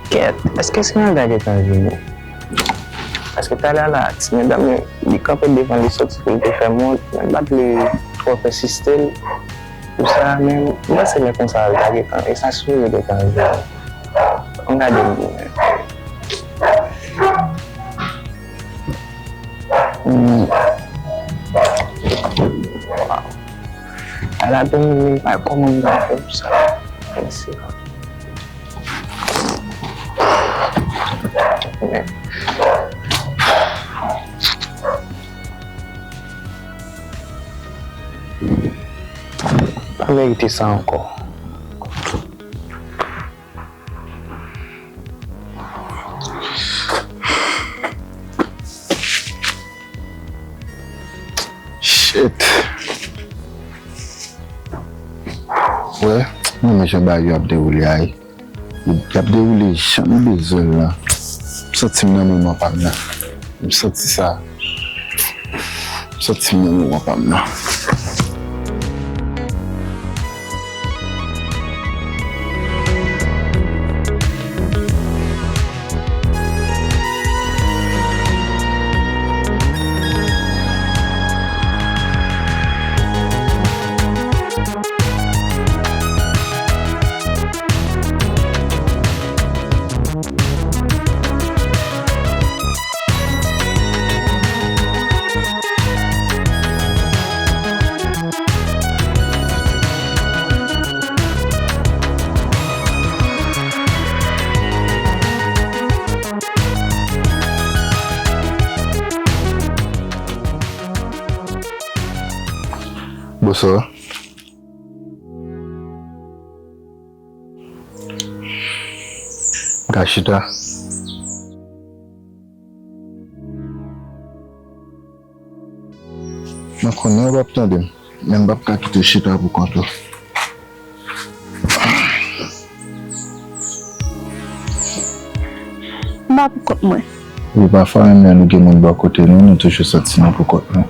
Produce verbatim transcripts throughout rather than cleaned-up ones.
Kèt, èske Esmeralda gentan vini? Paske talè a la, ti medam yo, li kanpe devan, li soti pou l te fè m wont, mwen pa t vle twòp ensiste l. Pou sa menm, m panse lè konsa l ta gentan, e sa sipoze gentan rive. Ann gade l byen. Hmm. Waw. Ala tou moun pa kòman m ta fè pou sa. Mèsi. Pa merite sa ankò. Shit. Wè, mwen menm jan bagay yo ap dewoule a, wi. Y ap dewoule jan m bezwen l lan. M santi m nan moman pa m nan. M santi sa. M santi m nan moman pa m nan. Bonswa. M ka chita? Mwen konnen w p ap tande m, men m p ap ka kite w chita pou kont ou. M pa pou kont mwen. Wi, pafwa menm lè nou gen moun bò kote nou, nou toujou santi nou pou kont nou.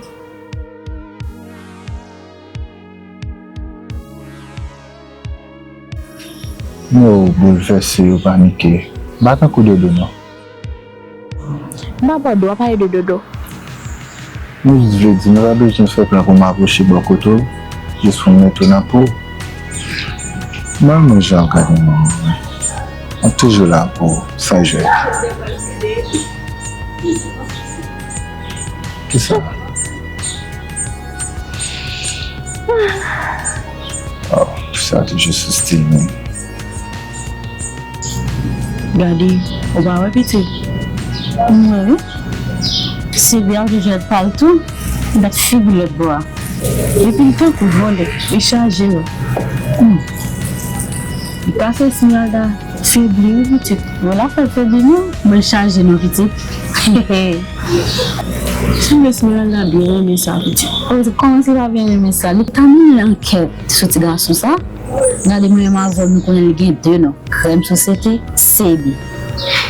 Yo boulvèse, yo panike. M pa tankou Dodo, non. M pa bò dlo, w ap pale de Dodo. M jis vle di, nou pa bezwen fè plan pou m apwoche bò kote w, jis pou m mete w nan po w. Mwen, mwen jan w gade mwen, mwen toujou la pou w, san jwèt. Kisa? Oh, sa toujou sou stil mwen. Gade, ou pa wè pitit? M wè wi. Silvia ap jwèt pa l tou, dat figi lòt bò a. Epi l tankou vòlè, li chaje wi. Hmm. Li pa fè Esmeralda febli wi pitit. Bon, l ap fè l febli non, men l chaje non pitit. Silvia, Esmeralda byen renmen sa pitit. Kòman se pa byen renmen sa? Li ta mennen ankèt sou ti gason sa. Gade mwen menm avè w, nou konnen l gen de non. Krèm sosyete, Sebi.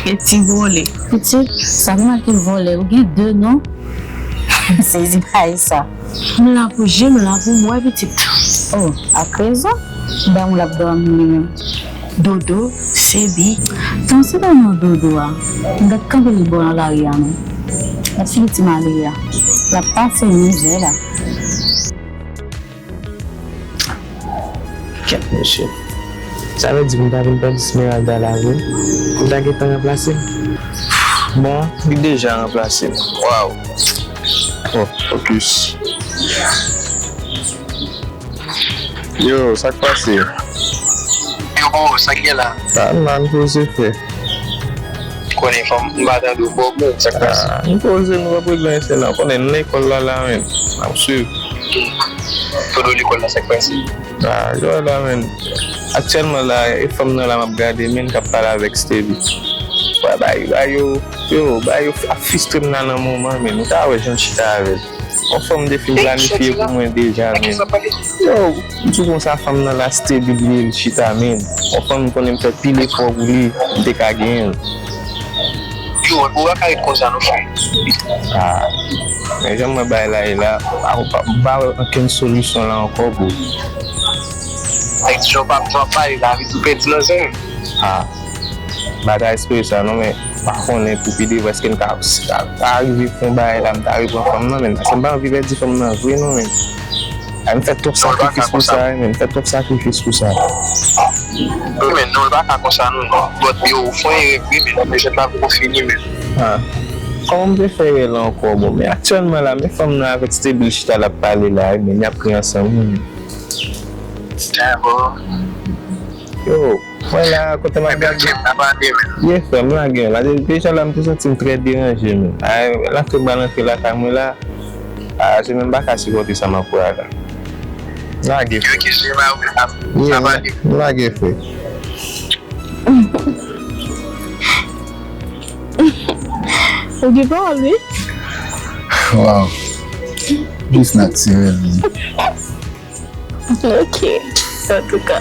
E ti vòlè. Pitit, sa fè mal ke vòlè, ou gen de non. Sezi bagay sa. M la pou je, m la pou m wè pitit. Oh, ak rezon. Damou l ap dòmi li menm. Dodo, Sebi. Tann se pa non Dodo a. M gad kanpe li bò nan lari a non. L ap fini ti malere a. L ap pase mizè la. Kèt mesye. Sa vle di m ta vin pèdi Esmeralda la vre? M ta gentan ranplase l? Bon, li deja ranplase m. Waw. Oh, fokis. Yo, sa k pase? Yo, bro, sa k gen la? Sa m la, m poze fè. Konnen fanm m pa tande w bò bro, sa k pase? Ah, m poze, m pran prizon ensèlan. Konnen n lekòl la la, men. N ap swiv. Tout lekòl la, sa k pase? Ah, yo la, men. Aktyèlman la, e fanm nan la m ap gade, men, k ap pale avèk Stevie. Wè, ba yo, ba yo, yo, ba yo ap fistre m nan nan moman, men. Ou ta wè jan l chita avè l. Yon fanm m te fin planifye pou mwen deja, men. Yo, m di konsa fanm nan la stable li ye, li chita, men. Yon fanm m konnen m fè pil efò pou li, m te ka genyen l. Yo, ou pa ka ret konsa non, frè. Ah, men jan mwen bay la ye la, ah, m pa, m pa wè okenn solisyon la ankò, bro. Nèg di jan w pa, jan w ap pale la, vin tou pèdi nan zen. Ah. M pa ta espere sa non, men m pa konnen pou pi devan èske m ka, ka, ka rive fè yon bagay la, m ta reprann fanm nan, men paske m pa anvi pèdi fanm nan vre non, men. Ay, m fè twòp sakrifis pou sa, wi, men, m fè twòp sakrifis pou sa. Wi, men, non, l pa ka konsa non. But yo, ou fè yon erè vre, men, men jèt la poko fini, men. Ah. Kòman m te fè erè la ankò? Bon, men aktyèlman la, men fanm nan avèk Stebil chita l ap pale la, wi, men y ap ri ansanm, wi, men. Yo, mwen la, kote m ap gade. Ye, frè, m lage la. De-, deja la, m te santi m trè deranje, men. Ay, l antre m al antre lakay mwen la. Ah, se menm m pa ka sipòte sa m ap wè a la. M lage, frè. Ye, m lage, frè. Ou gen pawòl, wi. Wow. Jis natirèl, wi. Ok, antouka.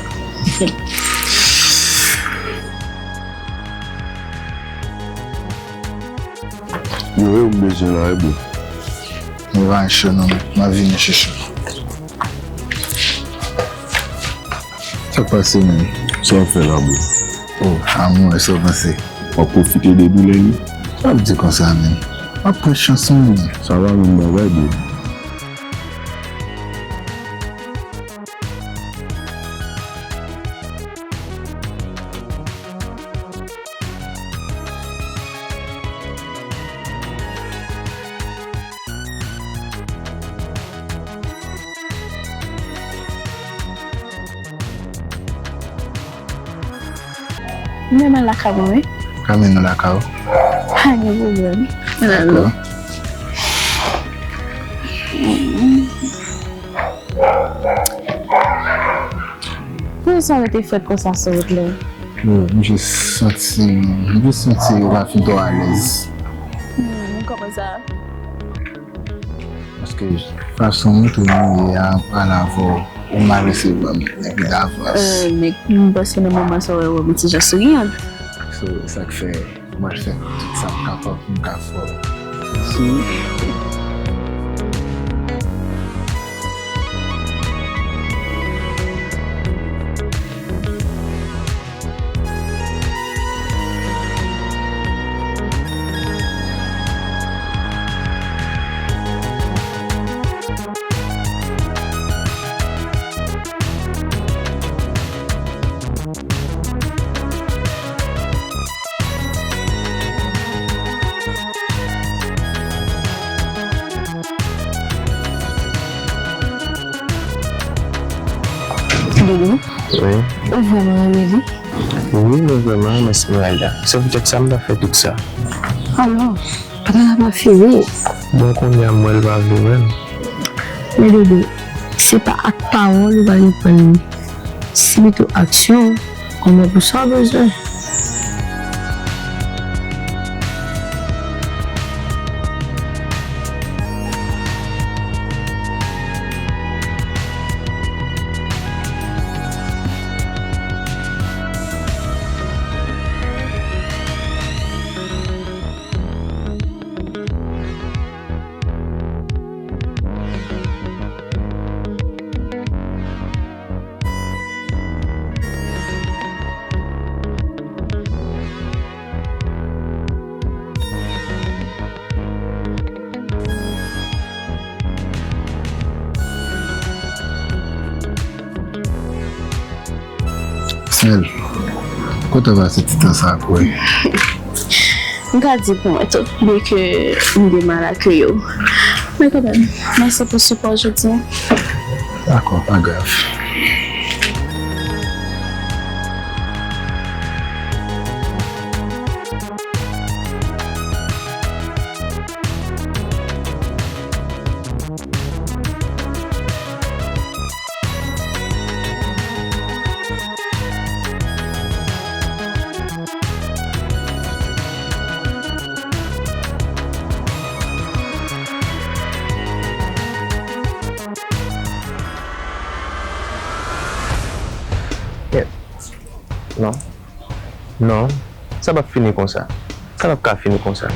Yo, yo, m bezwen la, wi, bro. Mwen pa cho non, m ap vini chouchou. Sa k pase, menm? Sa w ap fè la, bro? Oh, amou, sa w panse? W ap pwofite de doulè li? Sa w ap di konsa, menm? W ap pran chans, menm. Sa pa menm bagay, bro. M renmen lakay mwen, wi. Ka mennen w lakay ou. Pa gen pwoblèm. Dakò. Poukisa w rete frèt konsa sou wout la? Yo, m jis santi, m jis santi yo pa fin twò alèz. Hmm, kòman sa? Paske fason m twouve m ye a, pale avè w, ou mal resevwa m depi davans. Euh, nèg, m panse nan moman sa w wè m ti jan souriyan. So, sa k fè m al fè tout sa m kapab pou m ka fè w souri. Doudou, wi. Ou vrèman renmen li? Wi, mwen vrèman renmen Esmeralda. Se poutèt sa m ta fè tout sa. Alò, pa ta ka pa fini. Bon, kounye a m wè l pa vle wè m. Men Doudou, se pa ak pawòl ou pral reprann li. Se pito aksyon, kòman pou sa w bezwen. Sèl, kote w pase ti tan sa a kouri? M ka di pou mwen tou, byenke m de mal akeye w. Men kanmenm, mèsi pou sipò w jodi a. Dakò, pa grav. Non. Non. Sa p ap fini konsa. Sa p ap ka fini konsa.